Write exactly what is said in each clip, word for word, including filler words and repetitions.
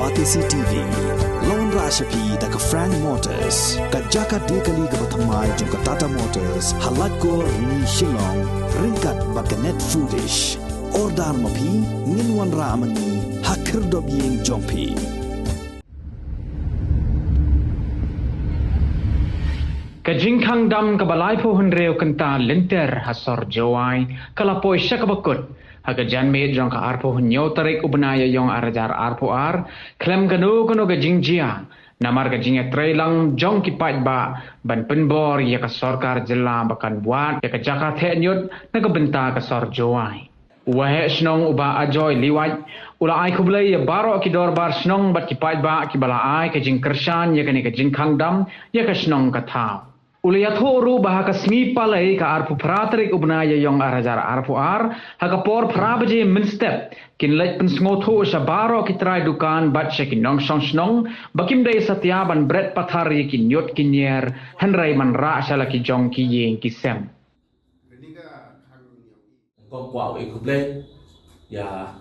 R T C T V, lawan rah sha phi da ka Frank Motors, ka jaka de kali ka bathymmai jong ka Tata Motors, ha Laitkor ni Shillong, ryngkat bad ka Net Foodish. Order ma phi, ngin wanrah mani ha khyrdop ïing jong phi. Ka jingkhang dam kaba laiphew hynriew kynta lynter ha sor Jowai ka la poi sha kaba kut ha ka janmiet jong ka arphew hynñiew tarik u bnai Ïaïong ar hajar arphew ar, khlem kano kano ka jingjia, namar ka jingïatreilang jong ki paidbah ban pynbor ïa ka sorkar jylla ba kan wad ïa ka jaka theh ñiut na ka bynta ka sor Jowai. U Waheh Shnong u Bah Ajoy Liwaj u la ai khublei ïa baroh ki dorbar shnong bad ki paidbah kiba la ai ka jingkyrshan ïa kane ka jingkhang dam ïa ka shnong ka thaw. U la ïathuh ruh ba ha ka sngi Palei ka arphew phra tarik u bnai Ïaïong ar hajar arphew ar, ha ka por phra baje mynstep, kin leit pynsngewthuh sha baroh ki trai dukan bad sha ki nongshong shnong ba kim dei satia ban bret pathar ïa ki ñiut ki ñier, hynrei man rah sha la ki jong ki ïing ki sem. Kong kwah u e khublei ïa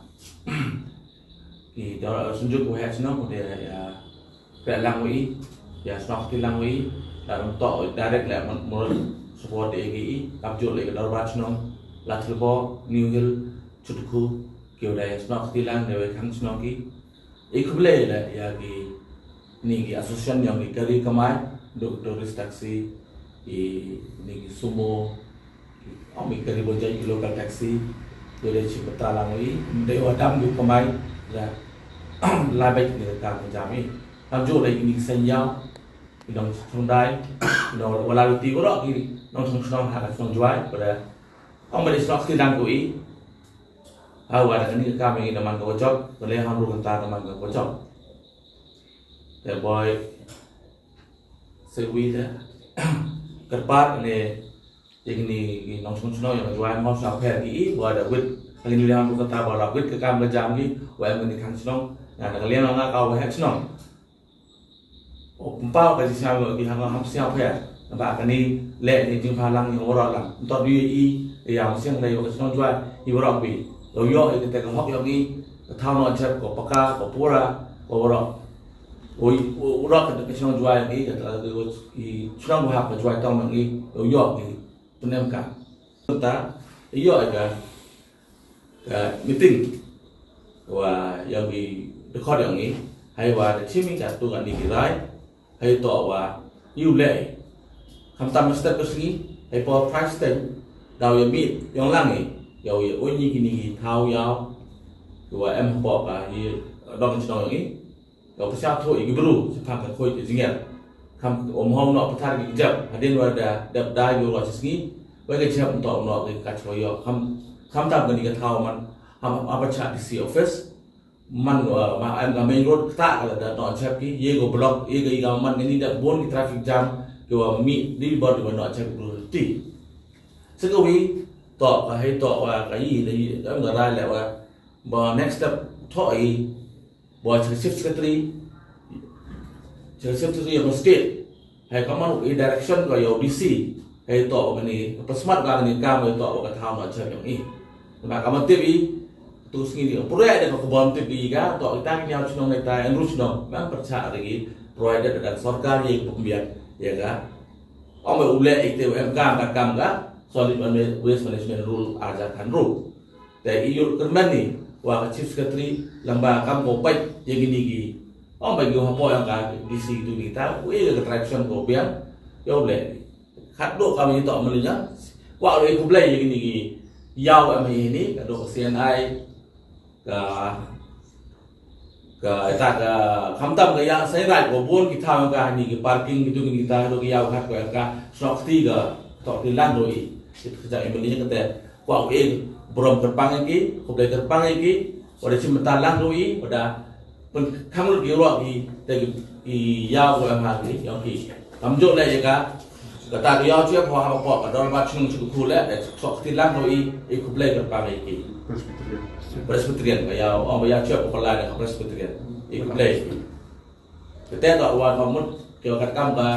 ki dor, Synjuk Waheh Shnong, u de ïa kreh lang u i, ïa snoh kti lang u i, da rum toh direct le mon mon support de ki i, kamjooh le ka dorbar shnong Ladthadlaboh, New Hill, Chutwakhu, ki u da ïa snoh kti lang de wei khang shnong ki. I khublei le ïa ki ni ki association yong ki kari kamai, duk tourist taxi, i ni ki sumo, ong mi kari bojai ki local taxi, ki de chi pata lang i, de wa dam du kamai, la, la bek ni ka kam jam i. Kam ju le ni ki seng yaw, ki nong song dai, ki nong wala luti ko ro ki nong song song ha song Jowai, pada ong ba de snoh kti lang ko i. Ha wa da ni ka kam i da man ko jop, ko le ham ru kynta da man ko jop. Te boi, se wi te. Kyrpad ne, ïa kini ki nongchong chnong ïa ka Jowai mo sa pher ki i, wa da wit, ha kini liang ko kata wa da wit ka kam ka jam ki, wa em kini khang chnong, na da ka liang nga ka Waheh Shnong. O pynpaw ka jingsngew ki ha nga ham sngewpher, ba kani le ni jingphalang ni waroh lang. Ntot yu i, ïa masiang da ïa ka chnong Jowai, i waroh bi. Yow yoh ïa kata ka hok yong i, ka thaw noh jep ko paka, ko pura, ko waroh. Oi, u-, u rap ka chnong Jowai i, ka, ka, ka, i chnong Waheh ka Jowai Town i, yow yoh i, pynemkam. Ta, yoh i ka, ka meeting. Wa, yong i, dkhot yong i, hei wa, da chim i ka tu ka ni ki rai, hei toh wa, yu le. Khamtam step ka sngi, hei por price tag, daw ya meet, yong lang i, yow ya uni ki ni ki thaw yaw, wa em hapoh ka, i, dong chnong yong i, Ka psiah thoh i ki bru, chiphang ka khoi ka jingïap. Kam um hom noh pathar ki jap, hadien wa da dep dai yow wa chi sngi, wa ka jap ntoh noh ki ka chwa yoh. Kam, kam tam kani ka thaw man, ham, ham pa cha D C office, man wa, ma, em ka main road, kata ka la da noh jap ki, ye ko block, ye ka i ka man, ini da bon ki traffic jam, ki wa mi, di bor ki wa noh jap ki bru ti. Sekawi, toh, ka hei toh, wa, ka i, da i, em ka rai le wa, ba next step, thoh i, Boi Chief Secretary, Chief Secretary yong ka state. Hei ka man u i direction ka yong D C. Hei toh kani, ka pynshmat ka kani kam hei toh ka thaw noh jap yong i. Namar ka man tip i, tu sngi ni, pura da ka khubor tip i ka, toh kita ki ñiaw chnong na kita, ynru chnong, nang pyrchah lagi, provided da sorkar ye pynbiang, ya ka. Ong me u le i te u em kam ka kam ka, solid waste management rule ar hajar khatynru. Te i yoh kyrmen ni, wa ka Chief Secretary, lang ba kam ko pait, ya kini ki. Ong ba yoh hapoh yong ka D C tu ni ta, u e ka traction ko biang, yow le. Khat do kam i toh mali nya, wa u e khublei ya kini ki, yaw em i ni, ka do ka C N I, ka Ka, ita ka, khamtam ka ya, sa rai ko bun ki thaw ka ni ki parking ki tu ni ki ta, do ki yaw khat ko ka, snoh kti ka, toh ki lang do i. Ki tu ka jang i mali ka te, kwah u e, burom kyrpang ki, khublei kyrpang ki, wa da chim ta lang do i, wa da, pyn kham lut ki roh ki, te ki, i yaw ko em ha ki, yong ki. Kamjooh le ya ka, kata ka yaw chiap hapoh, hapoh, ka dorbar chnong Chutwakhu le, da snoh kti lang do i, i khublei kyrpang ki. Presbyterian. Presbyterian, ka yaw, ong ba yaw chiap ko pala da ka Presbyterian. I khublei ki. Kata toh wa ka mut, ki wa katkam ka,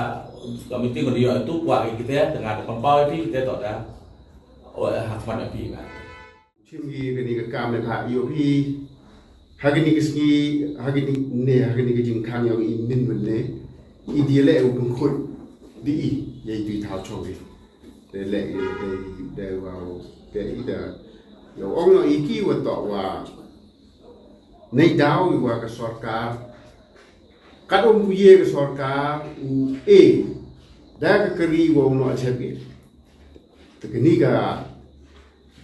ka meeting ko di yoh tu, kwah ki kite, tengah ka pynpaw i phi, kite toh da. O, ha khmat i phi ba. Chim ki kani ka kam ne ka yoh phi. Ha kani ka sngi, ha kani ne, ha kani ka jingkhang yong i mynne, i di leh u pynkhot di i, ya i tu i thaw chong i. De leh i, de, de wa, de i da. Yow ong no i ki wa toh wa. Nei daw i wa ka sorkar. Kat um ye ka sorkar, u e. Da ka kari wa u no chep i. Te kani ka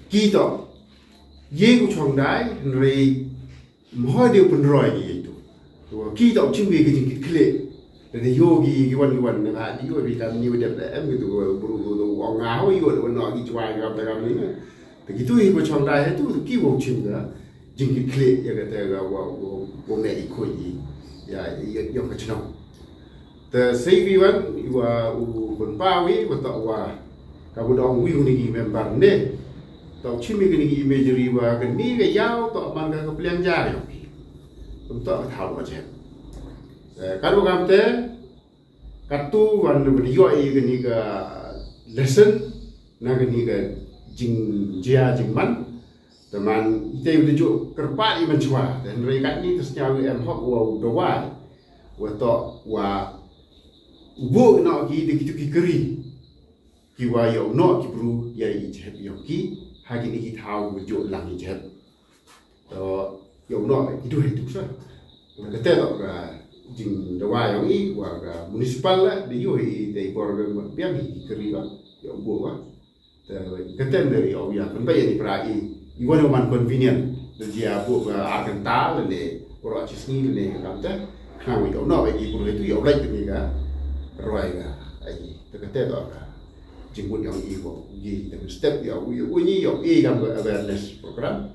ki toh. Ye ku chong dai, hynrei mhoi de u pynroi ki ye tu. Wa ki toh chim ki ka jingkit khlieh. Da de yo ki, ki wan, ki wan, na ka, di yo ri kam ni wa dep da em ki tu, wa bru tu, wa nga ho yo, wa no ki chwa, ki kam da kam ni na. Te ki tu i ku chong dai, he tu, ki wa chim ka jingkit khlieh, ya ka te ka wa, wa, wa me i khoi i, ya, ya, ya ka chnong. Te sei wi wan, i wa u pynpaw i, wa toh wa, ka bu dong wi u ni ki member ne. Toh chim i kani ki imagery wa, kani ka yaw, toh man ka ka pliang jar yong ki. Ym toh ka thaw wa jem. Eh, ka ru kam te, ka tu wan na bri yo i kani ka lesson, na kani ka jingjia jingman. Te man, i te u de ju kyrpad i man chwa. Te hynrei kat ni te sñiaw i em hok wa u dawai. Wa toh wa u bu no ki de ki tu ki kari. Ki wa yow no ki bru ya i jhep yong ki. Ha kini ki thaw wa ju lang i jhep. To yow no ki du he tu sa. Ka te toh ka jingdawai yong i wa ka municipal la de yo i te bor ka biang i kari wa. Yow bu wa. Te ka ten de yow ya, kan ba ya ni pra i, i wan man convenient. De ya bu ka ar kynta le ne, ro chi sngi le ne ka kam te. Khnang yow no, i bu le tu yow lai te ni ka roi ka, ai, te ka te do ka. Jingmut yong i wo, i te step yow, yow ni yow i kam ka awareness program.